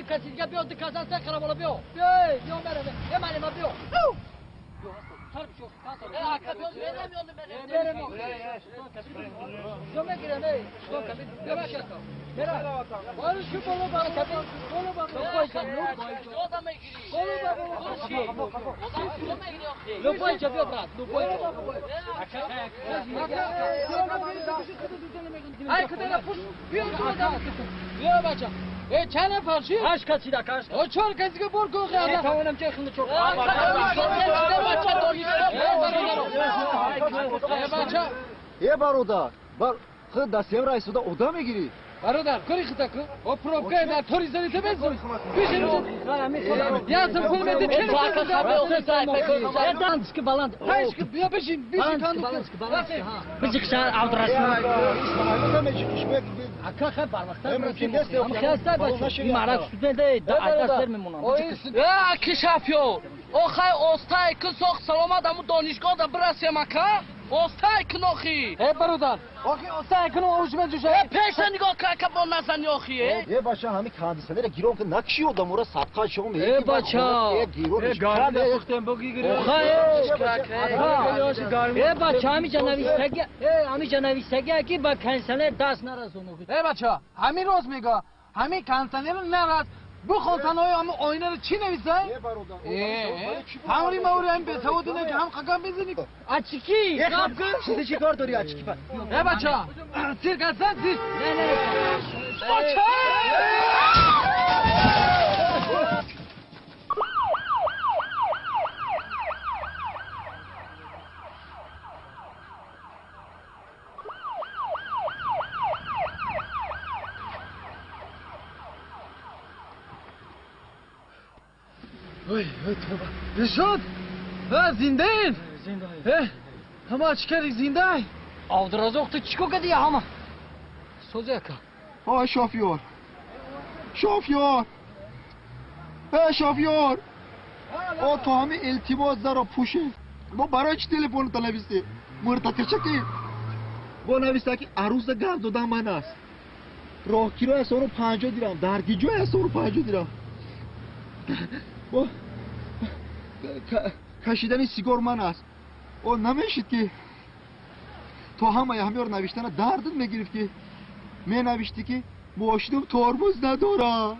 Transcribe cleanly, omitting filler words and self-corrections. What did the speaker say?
каси дига биё, ду каса се қара бола биё. Биё, биё мере. Э малима биё. چند نفر چی؟ 8 کسی دا کاش. او 4 کسی که بر کو خیابان. توانم چه خند چوک. ای برادر، بر خود دستیم رئیس دا اودا میگیری. برادر، کاری خطا کو. او پروبکای در توری زدی ته بزن. پیش رو. یا سر پول میدی چه؟ بلند که بلند. هیچ بیا بشین، بشین کاندو. بشین شهر عبدالرحمن. اکا خیلی بر وقت هم خسته بچه این مرد سوده ده دست میمونم. اه کشافیو. او خای اوستای که سوخ سلامت امو دانشگاه دا برسیم اکا. اوستای کنوخی. ای برادر، آخی اوستای کنو اوش مجوشه. ای پیش نگاه که که با نزنی آخی. ای بچه همین کاندیسنر گیرون که نکشی آدم را صدقه شما میگی. ای بچه. ای گیرون. ای بچه همی جنویستگی، ای همی جنویستگی که با کانسنر دست نرسونو. ای بچه، همین روز میگه، همین کانسنر نرس. بخون تنهای همون آینه رو چی نویسه؟ همونی موری هم به سواد اینه که هم قگم بزنی. اچکی؟ چیزی چی کار داری اچکی پا؟ ای بچه، سیر کسن سیر. نه نه. بچه! وای وای توبه رشاد زنده این زنده همه چیکاری زنده ای عبدالرزاق تو چیکار کردی همه سوزه که آه شافیور شافیور اه شافیور آه تو همه التماس دارا پوشه ما برای چی تلفن تا نویستی مرتکه چکی با نویسته که عروس گرد دادن من است راهکی رو 1050 دیرم درگیجو 1050 دیرم با کشیدن سیگار من است او نمیشید که تو همه همیار نوشتن دردت میگرفت که می نوشتی که ماشینم ترمز نداره.